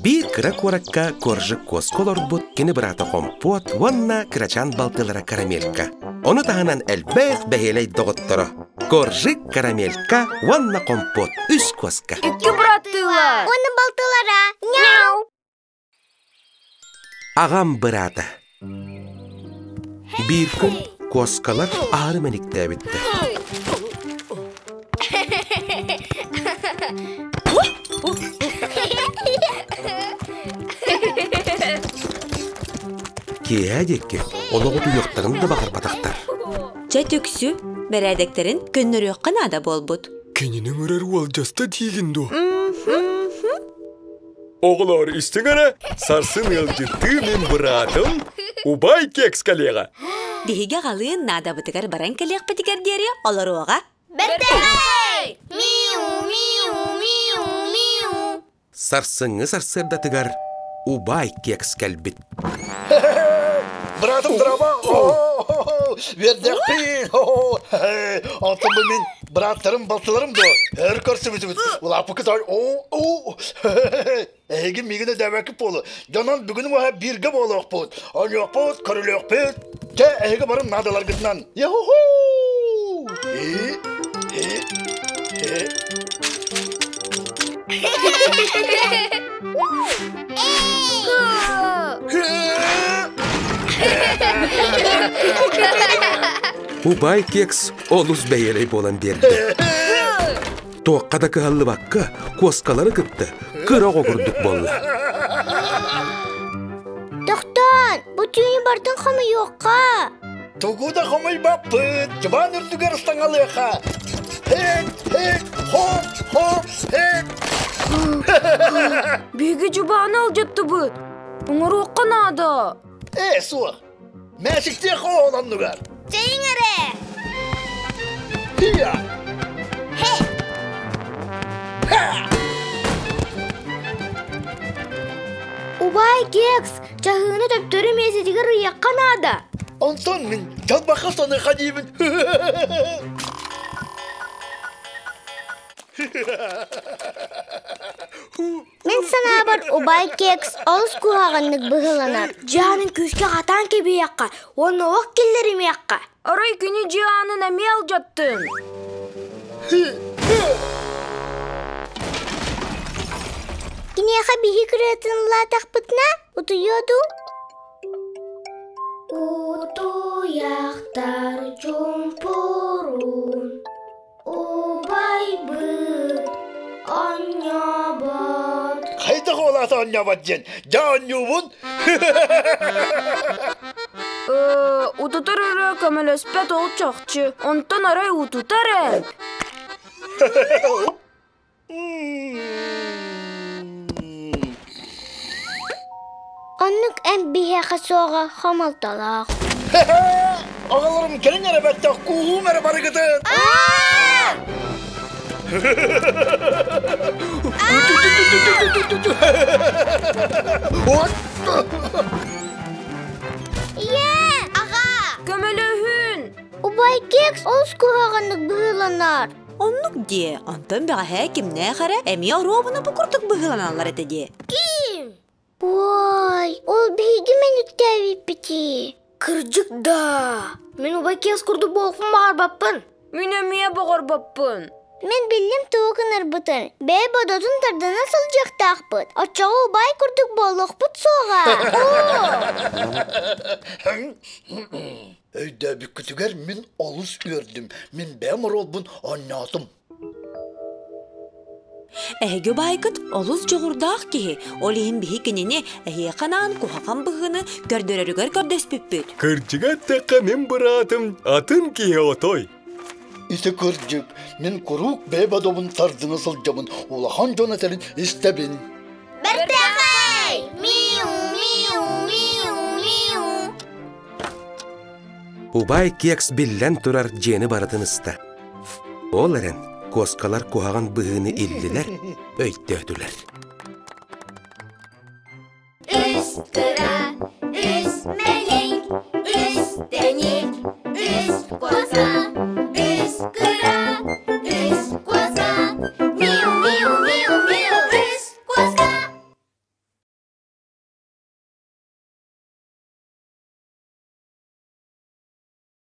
Биир кыра куоракка Коржик куоска олорбут кини быраата Хомпуот уонна кырачаан балтылара Карамелька. Ону таһынан элбэх бэһиэлэй доҕотторо Коржик, Карамелька уонна Хомпуот үс куоска. Икки быраттыылар. Уонна балтылара. Няу! Аҕам быраата. Биир күн куоскалар аһары мэниктээбиттэр. Киэһэ диэки олоҕу утуйуохтарын да баҕарбатахтар. Чэ түксү, бэрээдэктэрин көннөрүөххэ наада буолбут. Кинини ыҥырар уолдьаста диигин дуо? Оҕолоор, истиҥ эрэ, сарсын ыалдьыттыы мин быраатым Убай Кекс кэлиэҕэ. Биһиги аҕалыын наадабытыгар баран кэлиэхпитигэр диэри олоруоҕа. Бэртээхэй! Миу, миу, миу, миу. Сарсыҥҥы сарсыардатыгар Убай Кекс кэлбит. Братым драба! Үөрдэхпин! Онтон бу мин бырааттарым, балтыларым дуо? Өр көрсүбүтүбүт. Улааппыккыт о Эһиги миигин өйдөөбөккүт буолуо. Дьонон бүгүн уоһа бииргэ буолуохпут. Оонньуохпут, көрүлүөхпүт. Чэ, эһиги барын наадаларгытынан. Яху-ху! И, и, и. Убай Кекс олус бэйэлэй буолан биэрдэ. Туохха да кыһаллыбакка, куоскалары кытта кыра оҕо курдук буолла. Тохтоон, бу түүнү бартын хомуйуохха. Тугу да хомуйбаппыт, дьыбаан үрдүгэр ыстаҥалыаха. Хит, хит, хоп, хоп, хит. Биһиги дьыбааны алдьаттыбыт. Оҥоруохха наада. Ээ, суох. Мээчиктиэх оҕол оннугар. Чэйиҥ эрэ. Хия! Хе! Ха! Убай Кекс, чаһыыны төптөрү миэсэтигэр ыйыахха наада. Онтон мин чалбахха саныха диибин. Мин санаабар убай Кекс олус куһаҕаннык быһыыланар. Дьаанын күүскэ хатаан кэбиһиэххэ уонна олох киллэримиэххэ. Арай кини дьиэ аанын эмиэ алдьаттын. Киниэхэ биһи кырыатын ылаатахпытына утуйуо дуу? Утуйахтар чумпуруун Убайбыт оонньообот. Хайдах ол аата оонньообот диэн? Дьэ оонньуубун. Утутар өрө көмөлөспөт ол чахчы. Онтон арай утутар ээ. Оннук эн биһиэхэ суоҕа хомолтолоох. Оҕолорум кэлин эрэ бэттэх кууһуум эрэ барыгытын. Ийээ, аҕа! Көмөлөһүн! Убай Кекс олус куһаҕаннык быһыыланар. Оннук диэ, онтон бэҕэһээ кимнээх эрэ эмиэ оруобуна бу курдук быһыыланаллар этэ диэ. Ким? Ой, ол биһиги мэнүктээбиппитий. Кырдьык да. Мин убай Кекс курдук буолуохпун баҕарбаппын. Мин эмиэ баҕарбаппын. Мин биллим тугу гынарбытын. Бэйэ бодотун тардына сылдьыахтаахпыт. Оччоҕо убай курдук буолуохпут суоҕа. Өйдөөбүккүтүгэр мин олус үөрдүм. Мин бэйэм оруолбун оонньоотум. Эһиги убайгыт олус дьоҕурдаах киһи, ол иһин биһи кинини эһиэхэ анаан куһаҕан быһыыны көрдөрөрүгэр көрдөспүппүт. Кырдьыга эттэххэ мин быраатым атын киһи отой. Ити кырдьык, мин куруук бэйэ бодобун тардына сылдьабын, улахан дьон этэрин истэбин. Бэртээхэй! Миу, миу, миу, миу. Убай Кекс биллэн турар дьиэни барытын ыста. Ол эрэн куоскалар куһаҕан быһыыны иллилэр, өйдөөтүлэр. Үс кыра.